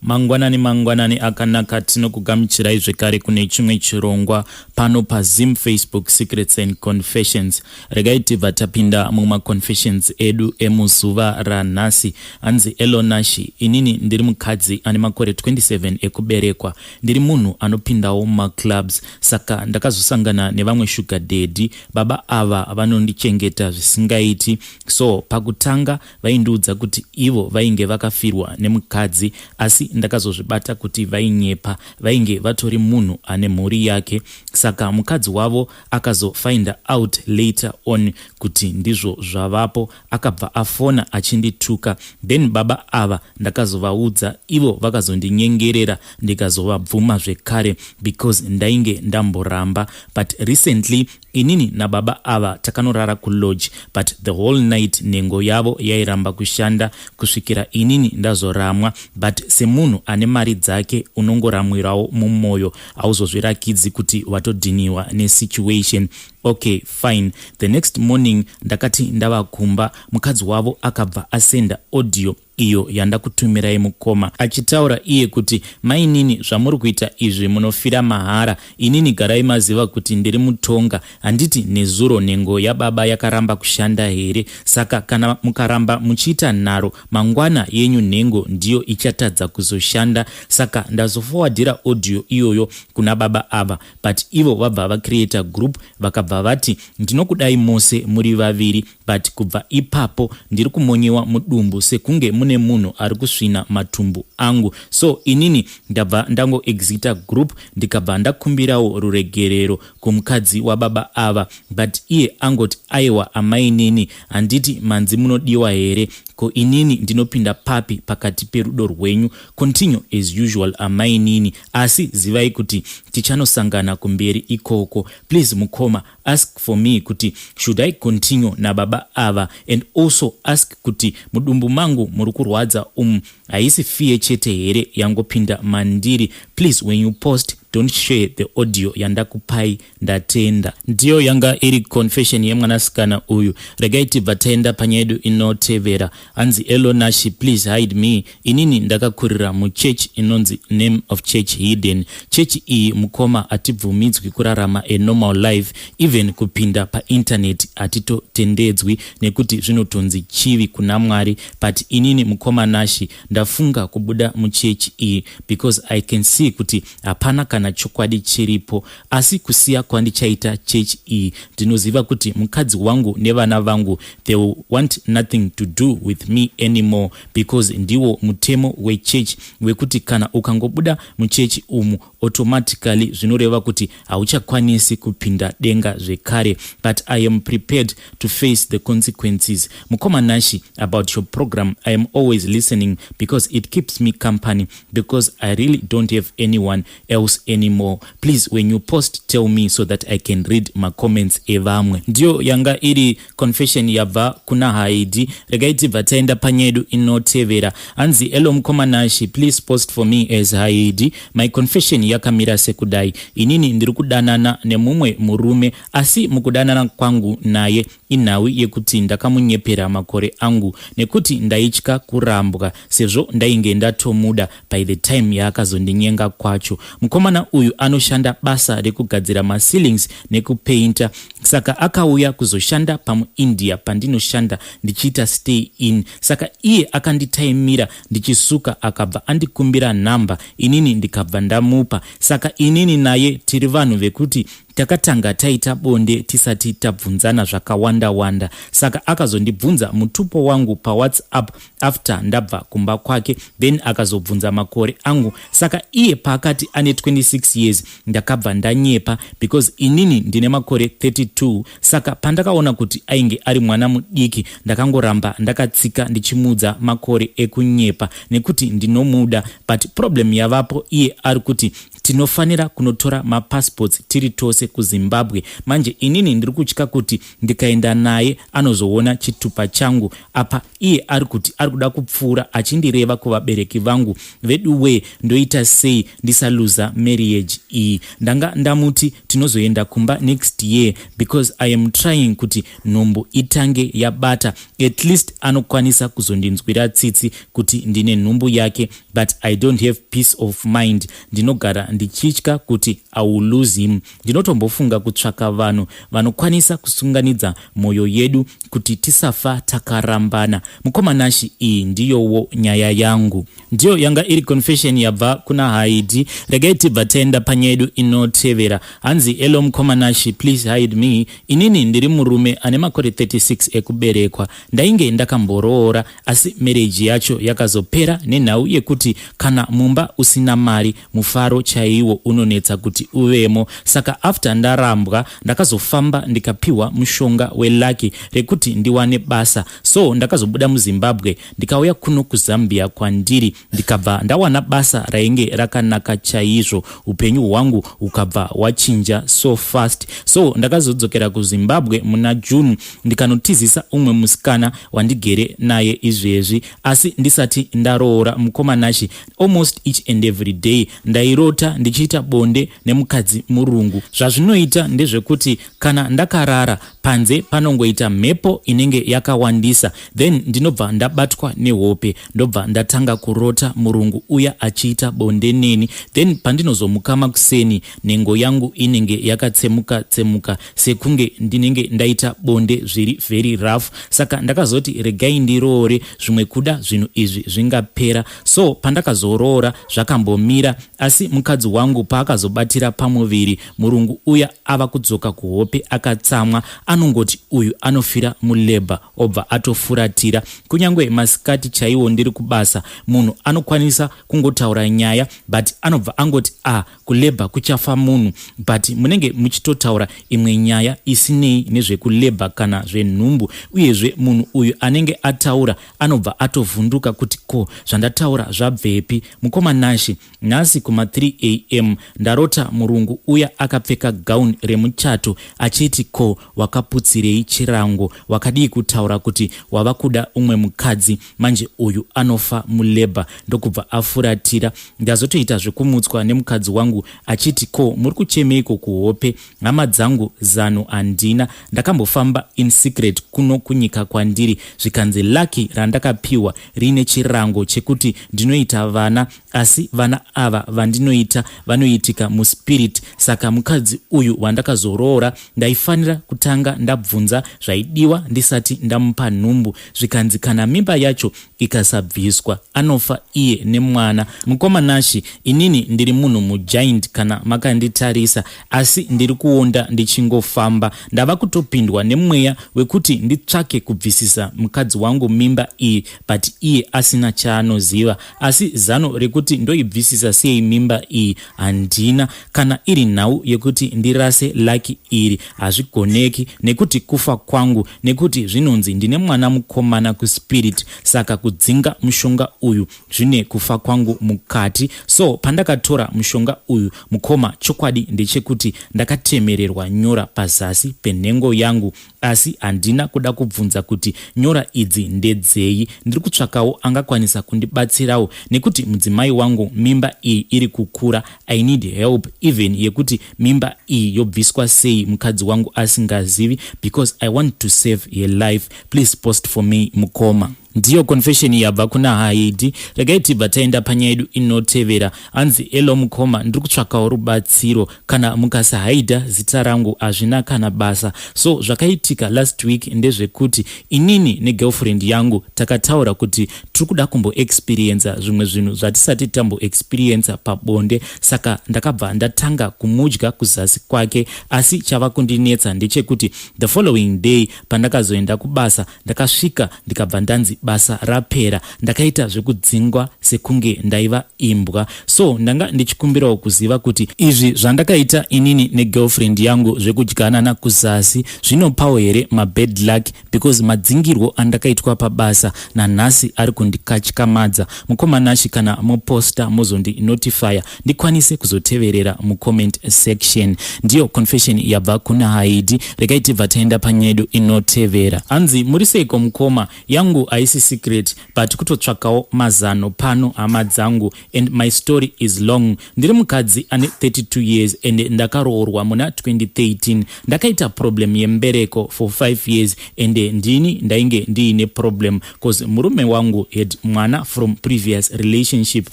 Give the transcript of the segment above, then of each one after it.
Mangwanani mangwanani akanaka, tinokugamuchirai zvekare kune chimwe chirongwa pano paZim Facebook Secrets and Confessions. Regai tibva tapinda mumaconfessions edu emuzuva ranhasi. Hanzi Elonashi, inini ndiri mukadzi ane makore 27 ekuberekwa. Ndiri munhu anopindawo mumaclubs, saka ndakazosangana nevamwe sugar daddy. Baba ava vanondichengeta zvisingaiti. So pakutanga vaindiudza kuti ivo vainge vakafirwa nemukadzi, asi ndakazozvibata kuti vainyepa, vainge vatori munhu ane mhuri yake. Saka mukadzi wavo akazofind out later on kuti ndizvo zvavapo, akabva afona achindituka. Then baba ava ndakazovaudza, ivo vakazondinyengerera, ndikazovabvuma zvekare because ndainge ndamboramba. But recently inini nababa ava takanorara kulodge, but the whole night nhengo yavo yairamba kushanda kusvikira inini ndazoramwa. But semunhu ane mari dzake, unongoramwirawo mumwoyo, hauzozvirakidzi kuti watodhiniwa nesituation. Okay, fine. The next morning ndakati ndava kumba, mukadzi wavo akabva asenda audio iyo yandakutumirai mukoma, achitaura iye kuti, "Mainini, zvamuri kuita izvi munofira mahara. Inini garai maziva kuti ndiri mutonga. Handiti nezuro nhengo yababa yakaramba kushanda here? Saka kana mukaramba muchiita nharo, mangwana yenyu nhengo ndiyo ichatadza kuzoshanda." Saka ndazofowadhira audio iyoyo kuna baba ava, but ivo vabva vacreata group, vakabva vati, "Ndinokudai mose muri vaviri, but kubva ipapo ndiri kumonyewa mudumbu sekunge mune munhu ari kusvina matumbu angu." So inini ndabva ndangoexita group, ndikabva ndakumbirawo ruregerero kumukadzi wababa ava, but iye angoti, "Aiwa amainini, handiti manzi munodiwa here? Ko inini ndinopinda papi pakati perudo rwenyu? Continue as usual amainini, asi zivai kuti tichanosangana kumberi ikoko." Please mukoma, ask for me kuti should I continue nababa ava, and also ask kuti mudumbu mangu muri kurwadza umu, haisi fear chete here yangopinda mandiri? Please, when you post, don't share the audio yandakupai. Ndatenda. Ndiyo yanga iri confession yemwanasikana uyu. Regai tibva taenda panyaya yedu inotevera. Hanzi, "Elonashi, please hide me. Inini ndakakurira muchechi inonzi name of church hidden. Chechi iyi mukoma, hatibvumidzwi kurarama a normal life. Even kupinda paintaneti hatitotendedzwi nekuti zvinotonzi chivi kuna Mwari. But inini mukoma Nashi, ndafunga kubuda muchechi iyi because I can see kuti hapana kana chokwadi chiripo. Asi kusiya kwandichaita chechi iyi, ndinoziva kuti mukadzi wangu nevana vangu, they will want nothing to do with me anymore, because ndiwo mutemo wechechi wekuti kana ukangobuda muchechi umu, automatically zvinoreva kuti hauchakwanisi kupinda denga zvekare. But I am prepared to face the consequences. Mukoma Nashi, about your program, I am always listening because it keeps me company, because I really don't have anyone else anymore. Please, when you post, tell me so that I can read macomments evamwe." Ndiyo yanga iri confession yabva kuna Haidi. Regai tibva taenda panyedu inotevera. Hanzi, "Hello mukoma Nashi, please post for me as Haidi. My confession yakamira sekudai. Inini ndiri kudanana nemumwe murume, asi mukudanana kwangu naye, inhau yekuti ndakamunyepera makore angu nekuti ndaitya kurambwa, sezvo ndainge ndatomuda by the time yaakazondinyenga kwacho. Mukomana uyu anoshanda basa rekugadzira maceilings nekupainta. Saka akauya kuzoshanda pamuIndia pandinoshanda ndichiita stay in. Saka iye akanditaimira ndichisuka, akabva andikumbira nhamba, inini ndikabva ndamupa. Saka inini naye tiri vanhu vekuti takatanga taita bonde tisati tabvunzana zvakawanda wanda. Saka akazondibvunza mutupo wangu paWhatsApp after ndabva kumba kwake, then akazobvunza makore angu. Saka iye paakati ane 26 years, ndakabva ndanyepa because inini ndine makore 32. Saka pandakaona kuti ainge ari mwana mudiki, ndakangoramba ndakatsika ndichimuudza makore ekunyepa nekuti ndinomuda. But problem yavapo, iye ari kuti tinofanira kunotora mapassports tiri tose." kuZimbabwe. Manje inini ndiri kutya kuti ndikaenda naye anozoona chitupa changu. Apa iye ari kuti ari kuda kupfuura achindireva kuvabereki vangu. Veduwee, ndoita sei ndisaluza marriage iyi? Ndanga ndamuti tinozoenda kumba next year because I am trying kuti nhumbu itange yabata, at least anokwanisa kuzondinzwira tsitsi kuti ndine nhumbu yake, but I don't have peace of mind. Ndinogara ndichitya kuti I will lose him. Ndinotombofunga kutsvaka vanhu vanokwanisa kusunganidza mwoyo yedu kuti tisafa takarambana. Mukoma Nashi, iyi ndiyowo nyaya yangu. Ndiyo yanga iri confession yabva kuna Haidi. Regai tibva taenda panyaya yedu inotevera. Hanzi, "Hello mukoma Nashi, please hide me. Inini ndiri murume ane makore 36 ekuberekwa. Ndainge ndakamboroora, asi marriage yacho yakazopera nenhau yekuti kana mumba usina mari, mufaro chaiwo unonetsa kuti uvemo. Saka after ndarambwa, ndakazofamba ndikapiwa mushonga weluck rekuti ndiwane basa. So ndakazobuda muZimbabwe, ndikauya kuno kuZambia kwandiri, ndikabva ndawana basa rainge rakanaka chaizvo. Upenyu hwangu hukabva hwachinja so fast. So ndakazodzokera kuZimbabwe muna June, ndikanotizisa umwe musikana wandigere naye izvezvi. Asi ndisati ndaroora, mukoma Nashi, almost each and every day ndairota ndichiita bonde nemukadzi murungu. Zvazvinoita ndezvekuti kana ndakarara, panze panongoita mhepo inenge yakawandisa, then ndinobva ndabatwa nehope, ndobva ndatanga kurota murungu uya achiita bonde neni. Then pandinozomuka makuseni, nhengo yangu inenge yakatsemuka tsemuka, sekunge ndinenge ndaita bonde zviri very rough. Saka ndakazoti regai ndiroore, zvimwe kuda zvinhu izvi zvingapera. So pandakazoroora zvakambomira, asi mukadzi wangu paakazobatira pamuviri, murungu uya ava kudzoka kuhope akatsamwa. Anongoti uyu anofira mulabour, obva atofuratira. Kunyange masikati chaiwo ndiri kubasa, munhu anokwanisa kungotaura nyaya, but anobva angoti, 'A ah, kulabour kuchafa munhu,' but munenge muchitotaura imwe nyaya isinei nezvekulabour kana zvenhumbu. Uyezve munhu uyu anenge ataura anobva atovhunduka kuti ko zvandataura zvabvepi? Mukoma Nashi, nhasi kuma3 am ndarota murungu uya akapfeka gauni remuchato achiti, 'Ko wakaputsirei chirango? Wakadii kutaura kuti wava kuda umwe mukadzi? Manje uyu anofa mulabour.' Ndokubva afuratira. Ndazotoita zvekumutswa nemukadzi wangu achiti, 'Ko muri kuchemeiko kuhope?' Hama dzangu, zano handina. Ndakambofamba in secret kuno kunyika kwandiri, zvikanzi luck randakapiwa riine chirango chekuti ndinoita vana, asi vana ava vandinoita vanoitika muspirit. Saka mukadzi uyu wandakazoroora, ndaifanira kutanga ndabvunza zvaidiwa ndisati ndamupa nhumbu. Zvikanzi kana mimba yacho ikasabviswa, anofa iye nemwana. Mukoma Nashi, inini ndiri munhu mugiant kana makanditarisa, asi ndiri kuonda ndichingofamba. Ndava kutopindwa nemweya wekuti nditsvake kubvisisa mukadzi wangu mimba iyi, but iye asina chaanoziva. Asi zano rekuti ndoibvisisa sei mimba iyi handina. Kana iri nhau yekuti ndirase luck iri, hazvigoneki nekuti kufa kwangu, nekuti zvinonzi ndine mwana mukomana kuspirit, saka kudzinga mushonga uyu zvine kufa kwangu mukati. So pandakatora mushonga uyu, mukoma, chokwadi ndechekuti ndakatemererwa nyora pazasi penhengo yangu, asi handina kuda kubvunza kuti nyora idzi ndedzei. Ndiri kutsvakawo angakwanisa kundibatsirawo nekuti mudzimai wangu mimba iyi iri kukura. I need help, even yekuti mimba iyi yobviswa sei mukadzi wangu asingazivi, because I want to save her life. Please post for me, mukoma." Ndiyo confession yabva kuna Haidi. Regai tibva taenda panyaya yedu inotevera. Hanzi, "Hello mukoma, ndiri kutsvakawo rubatsiro. Kana mukasahaidha zita rangu hazvina kana basa. So zvakaitika last week ndezvekuti inini negirlfriend yangu takataura kuti tiri kuda kumboexperiensa zvimwe zvinhu zvatisati tamboexperiensa pabonde. Saka ndakabva ndatanga kumudya kuzasi kwake. Asi chava kundinetsa ndechekuti the following day pandakazoenda kubasa, ndakasvika ndikabva ndanzi basa rapera. Ndakaita zvekudzingwa sekunge ndaiva imbwa. So ndanga ndichikumbirawo kuziva kuti izvi zvandakaita inini negirlfriend yangu zvekudyanana kuzasi zvinopawo here mabad luck, because madzingirwo andakaitwa pabasa nanhasi ari kundikatyamadza. Mukoma Nashi, kana moposta mozondinotifya ndikwanise kuzoteverera mucomment section. Ndiyo confession yabva kuna Haidi. Regai tibva taenda panyedu inotevera. Hanzi, "Muri seiko mukoma? Yangu haisi secret, but kutotsvakawo mazano pano, hama dzangu, and my story is long. Ndiri mukadzi ane 32 years and ndakaroorwa muna 2013. Ndakaita problem yembereko for 5 years and ndini ndainge ndiine problem cause murume wangu had mwana from previous relationship.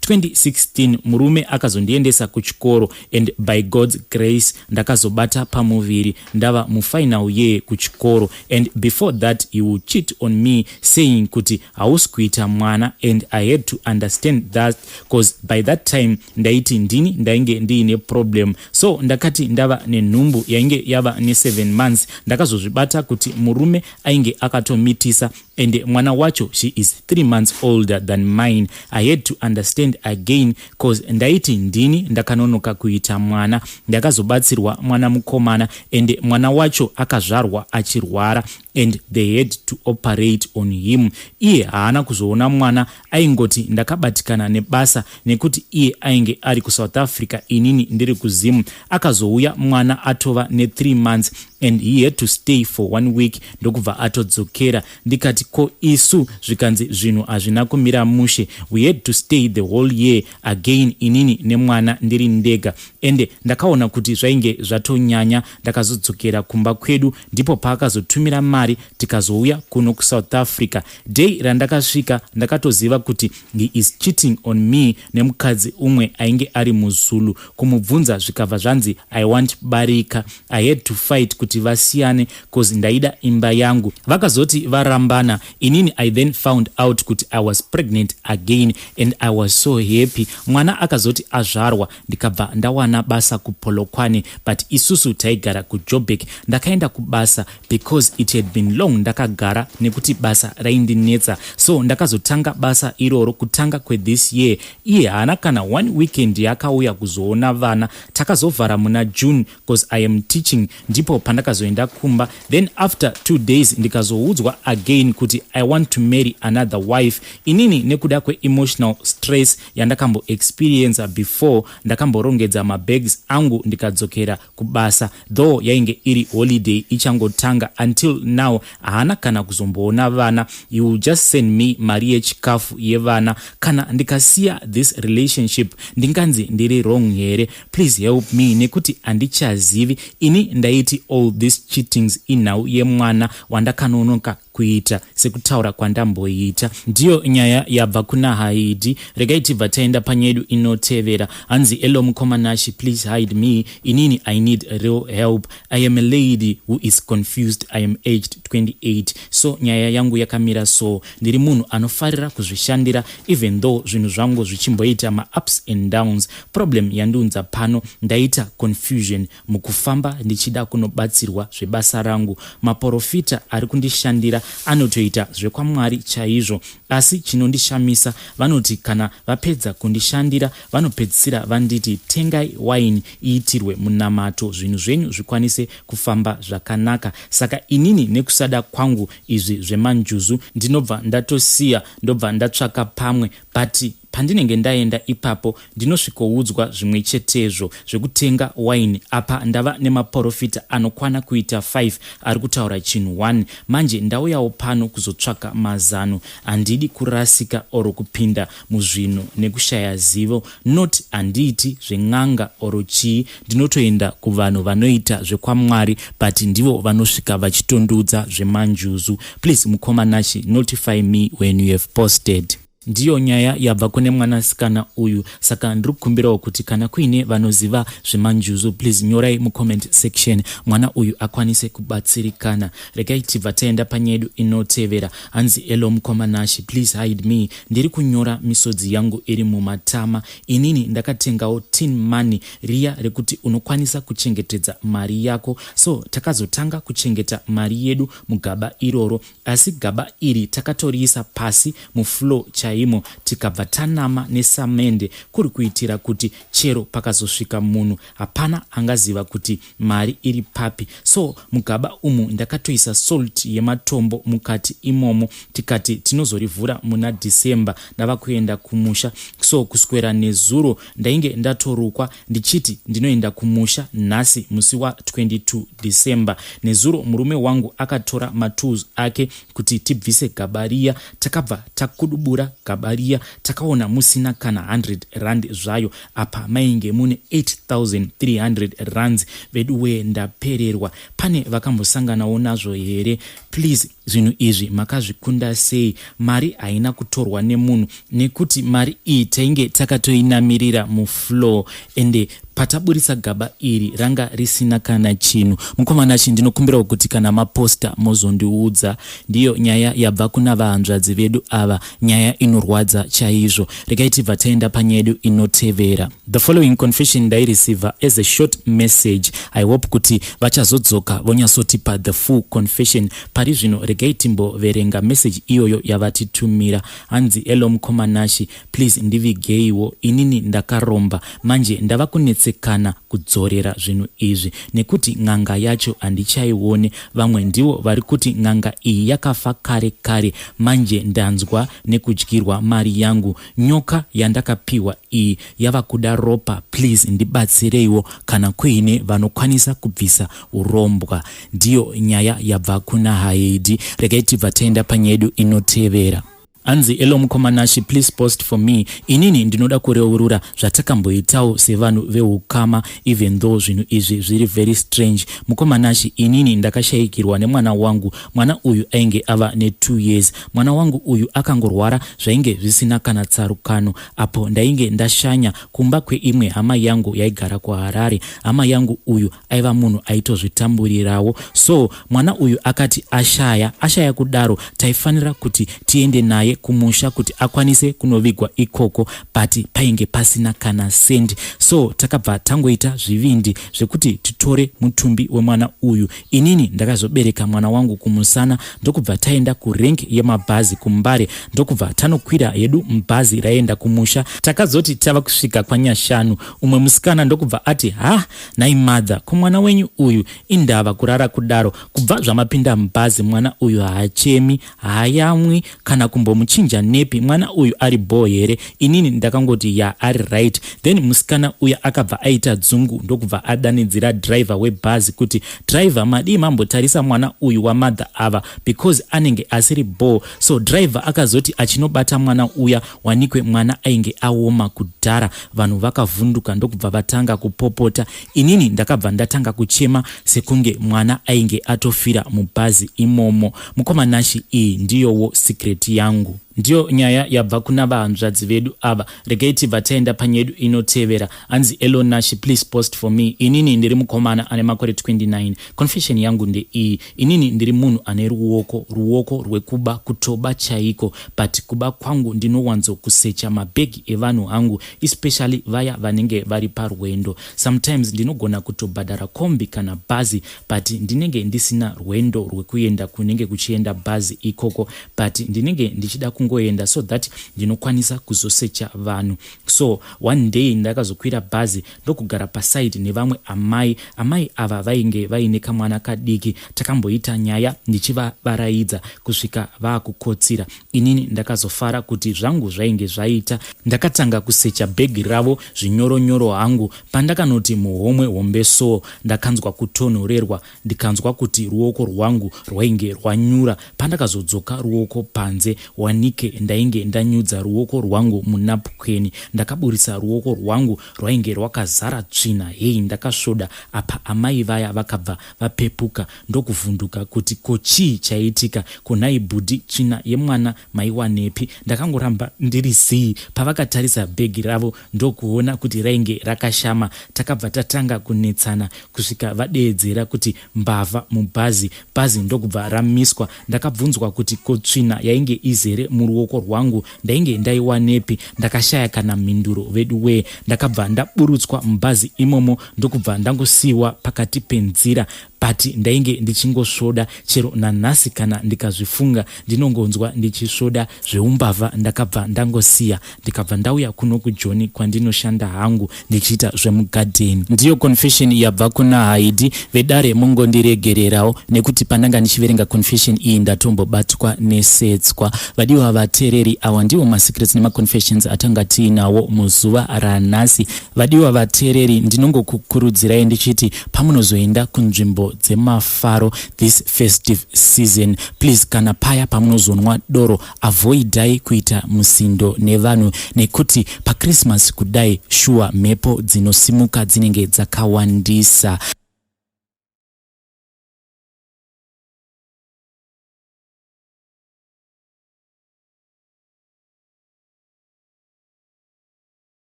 2016 murume akazondiendesa kuchikoro and by God's grace ndakazobata pamuviri ndava mufinal year kuchikoro. And before that he will cheat on me saying kuti hausi kuita mwana, and I had to understand that cause by that time ndaiti ndini ndainge ndiine problem. So ndakati ndava nenhumbu yainge yava ne7 months, ndakazozvibata kuti murume ainge akatomitisa and mwana wacho, she is 3 months older than mine. I had to understand again cause ndaiti ndini ndakanonoka kuita mwana. Ndakazobatsirwa mwana mukomana and mwana wacho akazvarwa achirwara and they had to operate on him. Iye haana kuzoona mwana, aingoti ndakabatikana nebasa nekuti iye ainge ari kuSouth Africa, inini ndiri kuZimu. Akazouya mwana atova ne3 months and he had to stay for one week, ndokubva atodzokera. Ndikati, 'Ko isu?' Zvikanzi zvinhu hazvina kumira mushe. We had to stay the whole year again, inini nemwana ndiri ndega, ende ndakaona kuti zvainge zvatonyanya. Ndakazodzokera kumba kwedu, ndipo paakazotumira mari tikazouya kuno kuSouth Africa. Day randakasvika ndakatoziva kuti he is cheating on me nemukadzi umwe ainge ari muZulu. Kumubvunza zvikabva zvanzi, 'I want barika.' I had to fight kuti vasiyane cause ndaida imba yangu. Vakazoti varambana, inini I then found out kuti I was pregnant again and I was so happy. Mwana akazoti azvarwa, ndikabva ndawana basa kuPolokwane, but isusu taigara kuJobek. Ndakaenda kubasa because it had been long ndakagara nekuti basa raindinetsa. So ndakazotanga basa iroro kutanga kwethis year. Iye haana kana one weekend yaakauya kuzoona vana. Takazovhara muna June cause I am teaching, ndipo pandakazoenda kumba. Then after 2 days ndikazoudzwa again kuti I want to marry another wife. Inini nekuda kweemotional stress yandakamboexperienca before, ndakamborongedza mabags angu ndikadzokera kubasa, though yainge iri holiday ichangotanga. Until now haana kana kuzomboona vana. He will just send me mari yechikafu yevana. Kana ndikasiya this relationship, ndinganzi ndiri wrong here? Please help me nekuti handichazivi. Ini ndaiti all these cheatings inhau yemwana wandakanonoka kuita sekutaura kwandamboita." Ndiyo nyaya yabva kuna Haidi. Regai tibva taenda panyedu inotevera. Hanzi, "Hello mukoma Nashi, please hide me. Inini I need real help. I am a lady who is confused. I am aged 28. So nyaya yangu yakamira so: ndiri munhu anofarira kuzvishandira, even though zvinhu zvangu zvichimboita maups and downs. Problem yandiunza pano, ndaita confusion mukufamba ndichida kunobatsirwa zvebasa rangu. Maprofita ari kundishandira anotoita zvekwaMwari chaizvo, asi chinondishamisa, vanoti kana vapedza kundishandira vanopedzisira vanditi, 'Tengai waini iitirwe munamato, zvinhu zvenyu zvikwanise kufamba zvakanaka.' Saka inini nekusada kwangu izvi zvemanjuzu, ndinobva ndatosiya, ndobva ndatsvaka pamwe. But pandinenge ndaenda ipapo, ndinosvikoudzwa zvimwe chetezvo zvekutenga waini. Apa ndava nemaprofita anokwana kuita 5 ari kutaura chinhu 1. Manje ndauyawo pano kuzotsvaka mazano. Handidi kurasika or kupinda muzvinhu nekushaya zivo. Not handiiti zven'anga or chii, ndinotoenda kuvanhu vanoita zvekwaMwari, but ndivo vanosvika vachitondudza zvemanjuzu. Please mukoma Nashi, notify me when you have posted." Ndiyo nyaya yabva kune mwanasikana uyu. Saka ndiri kukumbirawo kuti kana kuine vanoziva zvemanjuzu, please nyorai mucomment section, mwana uyu akwanise kubatsirikana. Regai tibva taenda panyedu inotevera. Hanzi, "Hello mukoma Nashi, please hide me. Ndiri kunyora misodzi yangu iri mumatama. Inini ndakatengawo tin money riya rekuti unokwanisa kuchengetedza mari yako. So takazotanga kuchengeta mari yedu mugaba iroro, asi gaba iri takatoriisa pasi mufloor chaimo, tikabva tanama nesamende, kuri kuitira kuti chero pakazosvika munhu hapana angaziva kuti mari iri papi. So mugaba umu ndakatoisa salt yematombo mukati imomo. Tikati tinozorivhura muna December ndava kuenda kumusha. So kuswera nezuro ndainge ndatorukwa ndichiti ndinoenda kumusha nhasi musi wa22 December. Nezuro murume wangu akatora matools ake kuti tibvise gaba riya. Takabva takudubura gaba riya, takaona musina kana 100 rand zvayo. Apa mainge mune 8300 rands. Vedu wee, ndapererwa. Pane vakambosanganawo nazvo here? Please, zvinhu izvi makazvikunda sei? Mari haina kutorwa nemunhu nekuti mari iyi tainge takatoinamirira mufloor, ende pataburisa gaba iri ranga risina kana chinhu. Mukoma Nashi, ndinokumbirawo kuti kana maposta mozondiudza." Ndiyo nyaya yabva kuna vahanzvadzi vedu ava, nyaya inorwadza chaizvo. Regai tibva taenda panyedu inotevera. The following confession ndaireceiva as a short message. I hope kuti vachazodzoka vonyatsotipa the full confession. Pari zvino regai timboverenga message iyoyo yavatitumira. Hanzi, "Hello mukoma Nashi, please ndivigeiwo. Inini ndakaromba, manje ndava kunetsekana kudzorera zvinhu izvi nekuti n'anga yacho handichaione. Vamwe ndivo vari kuti n'anga iyi yakafa kare kare. Manje ndanzwa nekudyirwa mari yangu. Nyoka yandakapiwa iyi yava kuda ropa. Please ndibatsireiwo kana kuine vanokwanisa kubvisa urombwa." Ndiyo nyaya yabva kuna Haidi. Regai tibva taenda panyedu inotevera. Hanzi, "Hello mukoma Nashi, please post for me. Inini ndinoda kureurura zvatakamboitawo sevanhu veukama, even though zvinhu izvi zviri very strange. Mukoma Nashi, inini ndakashayikirwa nemwana wangu. Mwana uyu ainge ava ne2 years. Mwana wangu uyu akangorwara zvainge zvisina kana tsarukano. Apo ndainge ndashanya kumba kweimwe hama yangu yaigara kuHarare. Hama yangu uyu aiva munhu aitozvitamburirawo. So mwana uyu akati ashaya, ashaya kudaro, taifanira kuti tiende naye kumusha kuti akwanise kunovigwa ikoko, but painge pasina kana sendi. So takabva tangoita zvivindi zvekuti titore mutumbi wemwana uyu. Inini ndakazobereka mwana wangu kumusana, ndokubva taenda kurenk yemabhazi kuMbare, ndokubva tanokwira hedu mubhazi raienda kumusha. Takazoti tava kusvika kwaNyashanu, umwe musikana ndokubva ati, 'Ha, nhai mother, ko mwana wenyu uyu indava kurara kudaro? Kubva zvamapinda mubhazi mwana uyu haachemi, haayamwi, kana kumbomuchinja nepi. Mwana uyu ari bho here?' Inini ndakangoti, 'Ya, ari right.' Then musikana uya akabva aita dzungu, ndokubva adanidzira dhiraivha webhazi kuti, 'Dhiraivha, madii mambotarisa mwana uyu wamother ava, because anenge asiri bho?' So dhiraivha akazoti achinobata mwana uya, wanikwe mwana ainge aoma kudhara. Vanhu vakavhunduka, ndokubva vatanga kupopota. Inini ndakabva ndatanga kuchema sekunge mwana ainge atofira mubhazi imomo. Mukoma Nashi, iyi ndiyowo secret yangu." Ndiyo nyaya yabva kuna vahanzvadzi vedu ava. Regai tibva taenda panyedu inotevera. Hanzi, "Hello Nashi, please post for me. Inini ndiri mukomana ane makore 29. Confession yangu ndeiyi. Inini ndiri munhu ane ruoko, ruoko rwekuba, kutoba chaiko. But kuba kwangu ndinowanzokusecha mabhegi evanhu hangu, especially vaya vanenge vari parwendo. Sometimes ndinogona kutobhadhara kombi kana bhazi, but ndinenge ndisina rwendo rwekuenda kunenge kuchienda bhazi ikoko, but ndinenge ndichida kungoenda so that ndinokwanisa kuzosecha vanhu. So one day ndakazokwira bhazi, ndokugara paside nevamwe amai. Amai ava vainge vaine kamwana kadiki. Takamboita nyaya ndichivavaraidza kusvika vaakukotsira. Inini ndakazofara kuti zvangu zvainge zvaita. Ndakatanga kusecha bhegi ravo zvinyoronyoro hangu. Pandakanoti muhomwe hombe so, ndakanzwa kutonhorerwa, ndikanzwa kuti ruoko rwangu rwainge rwanyura. Pandakazodzoka ruoko panze, wanike Wanike ndainge ndanyudza ruoko rwangu munapukeni. Ndakaburitsa ruoko rwangu rwainge rwakazara tsvina heyi ndakasvoda apa amai vaya vakabva vapepuka ndokuvhunduka kuti ko chii chaiitika ko nhai bhudhi tsvina yemwana maiwanepi ndakangoramba ndiri zii pavakatarisa bhegi ravo ndokuona kuti rainge rakashama takabva tatanga kunetsana kusvika vadeedzera kuti mbavha mubhazi bhazi ndokubva ramiswa ndakabvunzwa kuti ko tsvina yainge izere muruoko rwangu ndainge ndaiwanepi ndakashaya kana mhinduro vedu wee ndakabva ndaburutswa mubhazi imomo ndokubva ndangosiiwa pakati penzira but ndainge ndichingosvoda chero nanhasi kana ndikazvifunga ndinongonzwa ndichisvoda zveumbavha ndakabva ndangosiya ndikabva ndauya kuno kujoni kwandinoshanda hangu ndichiita zvemugadheni. Ndiyo confession yabva kuna Haidi. Vedare mungondiregererawo nekuti pandanga ndichiverenga confession iyi ndatombobatwa nesetswa. Vadiwa vateereri, awa ndiwo masecrets nemaconfessions atanga tiinawo muzuva ranhasi. Vadiwa vateereri, ndinongokukurudzirai ndichiti pamunozoenda kunzvimbo dzemafaro this festive season, please kana paya pamunozonwa doro Avoidai kuita musindo nevanhu nekuti paChristmas kudai shuwa mhepo dzinosimuka dzinenge dzakawandisa.